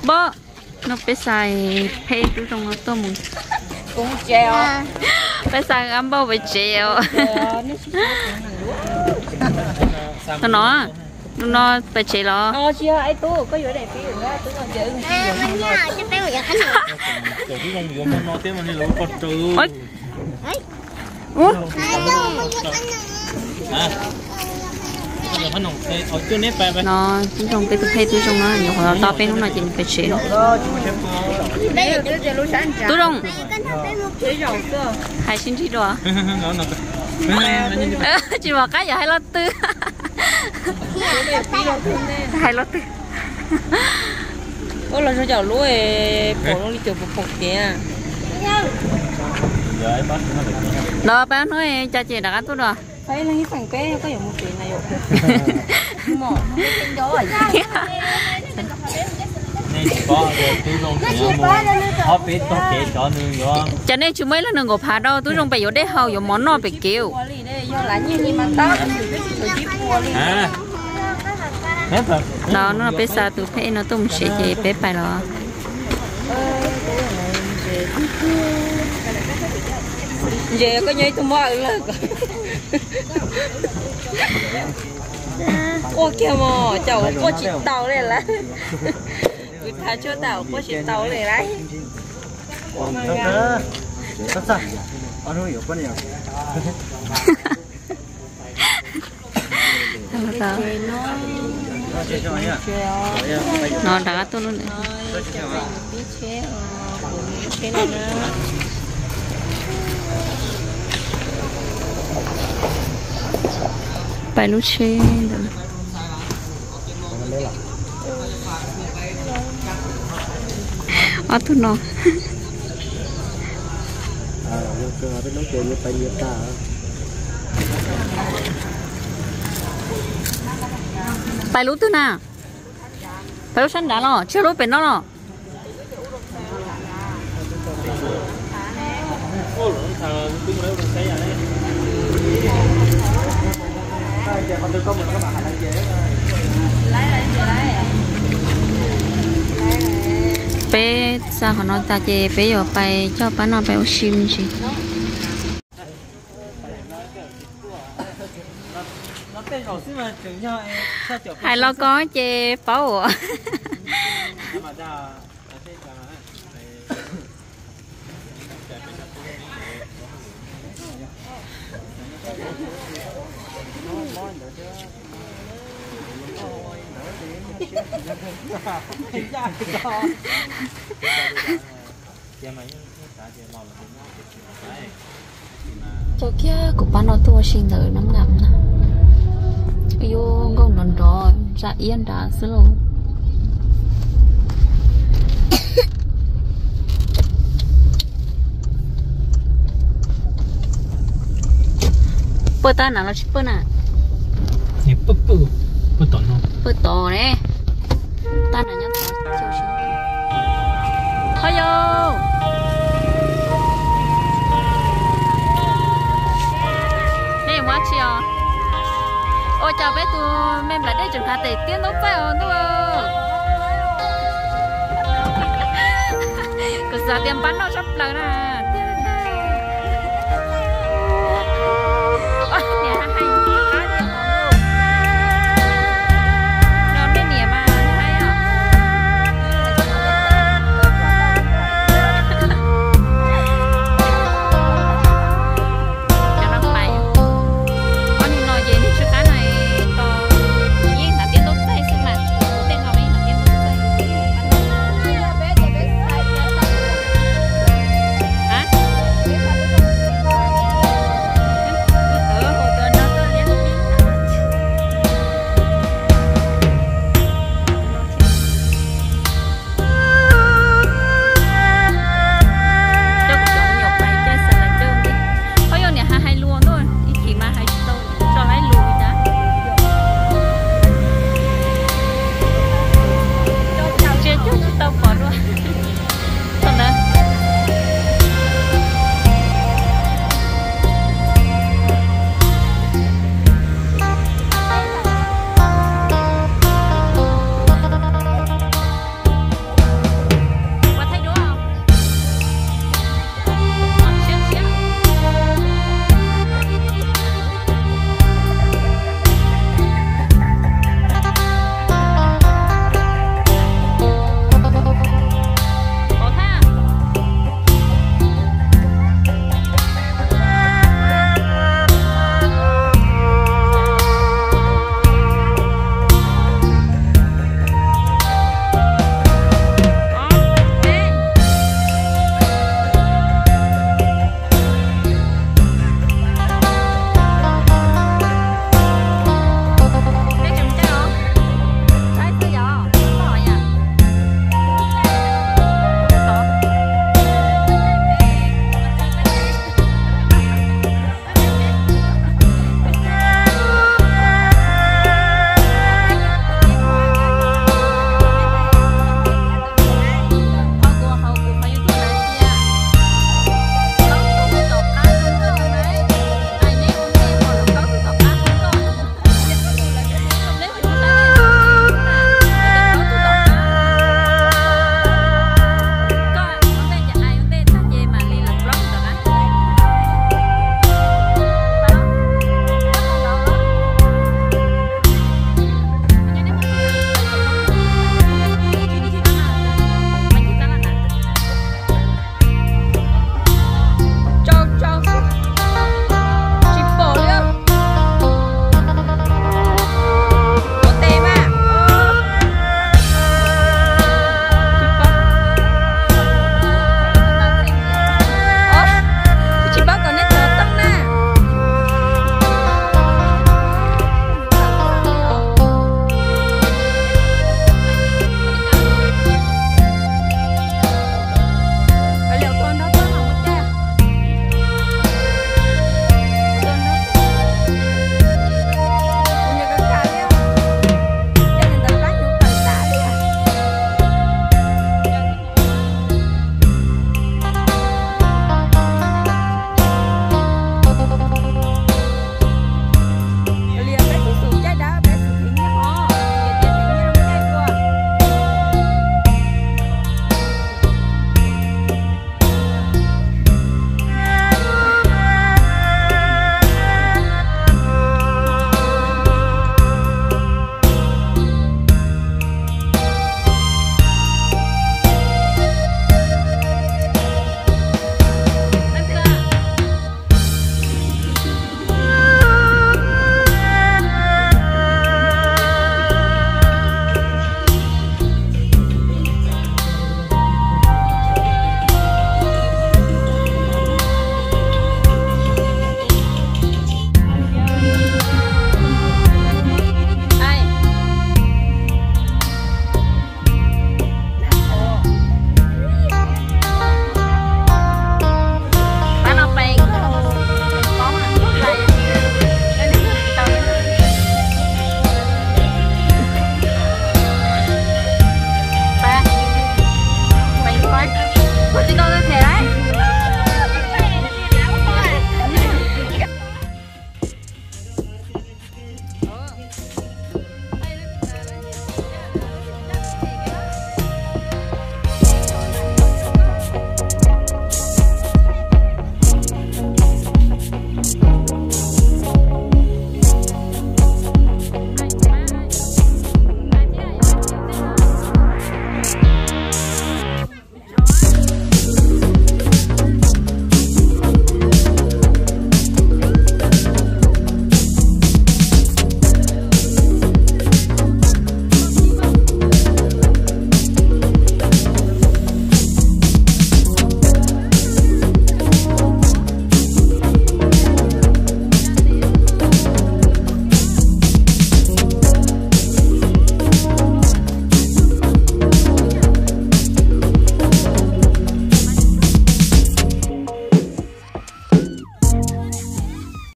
Npauj, no peb xa phem tub zoo no tuaj mus. Peb xa ab npauj pem tsev os. Tus no, tus no pem tsev los? No tub zoo, peb tus phem tub zoo no nyuam qhuav tau peb hnub no ces nws pem tsev no. Tub zoo, hais sib ntsib dua. Tsis pom qab yuav hais lo twg. Hais lo twg. Ua los zoo caum lub pom zoo li caum pom kev. Los peb hnub cas ces rov qab tuaj dua. Cov nej tsis muaj ib leeg nws nkaum phav rau, tub zoo pem yuav dej haus yuav mov noj pem kev. Los no peb xa tus phem no tuaj mus tsev ces peb pais los. Ntses koj nyob ib tug mob aws lawm. Quaj kiag mog, cas quaj tsis tau li lawm. Kuv thav tshuaj tas quaj tsis tau li lawm. No rov qab tuaj lub ntawd. Pais lub tsheb ntawd. Ob tug no. Pais lub twg na? Pais lub sab nrad los tsis yog lub pem no los? Peb xa qhov no tas ces peb yuav pais coj pab no pais ua si me ntsis. Hais los koj ces paub. Tso kiag kuv pab no tuaj ua si ntawm Nab Ngam na. Yuav nkauj nrov nrov ntsa iab nrad xwb lauj. Pw tab na los tsis pw na? Pw tod ne. Tab na nyob tod. Ho yau, nej yuav mus dab tsi os? Ua cas peb tus me nplaim dej tseem hnav tes tiab ntaub txaij os ntuj. Kuv xav tias npab noj tshaj plaws na.